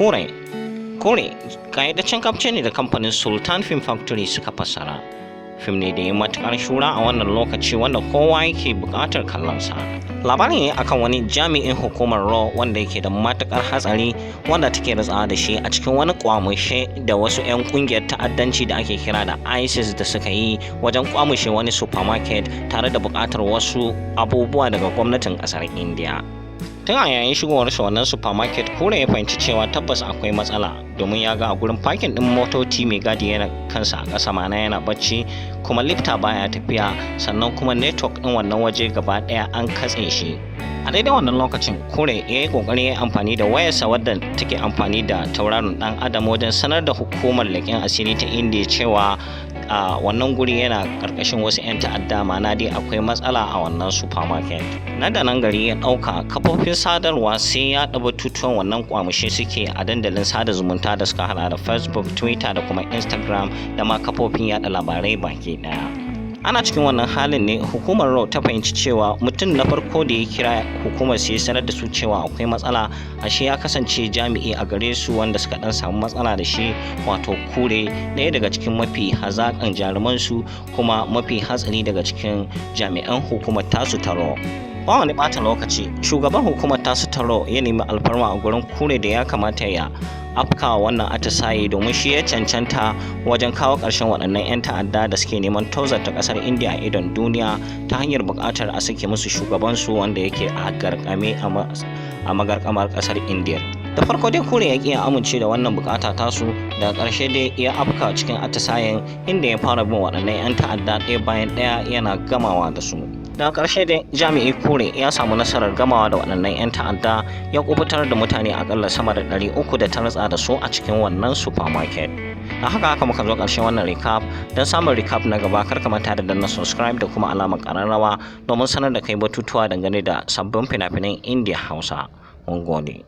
Kure. Kure ƙayyadaccen kafce ne da kamfanin Sultan Film Factory suka fassara. Fim ne da ya matuƙar shura a wannan lokaci wanda kowa yake buƙatar kallonsa. Labari ne akan wani jami'in hukumar RAW wanda yake da matuƙar hatsari, wanda take ritsawa da shi a cikin wani kwamushe da wasu 'yan ƙungiyar ta'addanci da ake kira da ISIS da suka yi wajen kwamushe wani supermarket tare da buƙatar wasu abubuwa daga gwamnatin ƙasar India. Tun a yayin shigowarsa wannan supermarket, Kure ya fahimci cewa tabbas akwai matsala, domin ya ga a gurin parking din motoci mai gadi yana kansa a ƙasa, mana yana bacci, kuma lifta baya tafiya, sannan kuma network din wannan waje gaba ɗaya an katse shi. A daidai wannan lokacin, Kure ya yi kokari ya yi amfani da wayarsa wadda take amfani da tauraron dan adam wajen sanar da hukumar leƙen asiri ta India cewa a wannan guri yana karkashin wasu 'yan ta'adda, ma'ana dai akwai matsala a wannan supermarket. Nan da nan gari ya ɗauka, kafofin sadarwa sai ya batutuwan wannan kwamushe suke a dandalin sada zumunta da suka hada da Facebook, Twitter da kuma Instagram da ma kafofin yada labarai baki daya. Ana cikin wannan halin ne hukumar RAW ta fahimci cewa mutum na farko da ya kira hukumar sai sanar da su cewa akwai matsala, ashe ya kasance jami'i a gare su wanda suka dan samu matsala da shi, wato Kure, ɗaya daga cikin mafi hazaƙan jarumansu kuma mafi hatsari daga cikin jami'an hukumar tasu ta RAW. Ba wani ɓata lokaci, shugaban hukumar tasu ta RAW ya nemi alfarma a gurin Kure da ya kamata ya afkawa wannan atisaye, domin shi ya cancanta wajen kawo ƙarshen waɗannan 'yan ta'adda da suke neman tozarta ƙasar India a idon duniya ta hanyar buƙatar a sake musu shugabansu wanda yake a garkame a magarkamar ƙasar India. Da farko dai Kure ya ƙi ya amince da wannan buƙata tasu. Daga ƙarshe dai ya afka cikin atisayen, inda ya fara bin waɗannan 'yan ta'adda ɗaya bayan ɗaya yana gamawa da su. Daga ƙarshe dai jami'i Kure ya samu nasarar gamawa da waɗannan 'yan ta'adda, ya kubutar da mutane akalla sama da 300 da ta ratsa da su a cikin wannan supermarket. A haka haka muka zo ƙarshen wannan recap. Don samun recap na gaba, kar ka manta da danna subscribe da kuma alamar ƙararrawa domin sanar da kai batutuwa dangane da sabbin fina-finan India Hausa. Mun gode.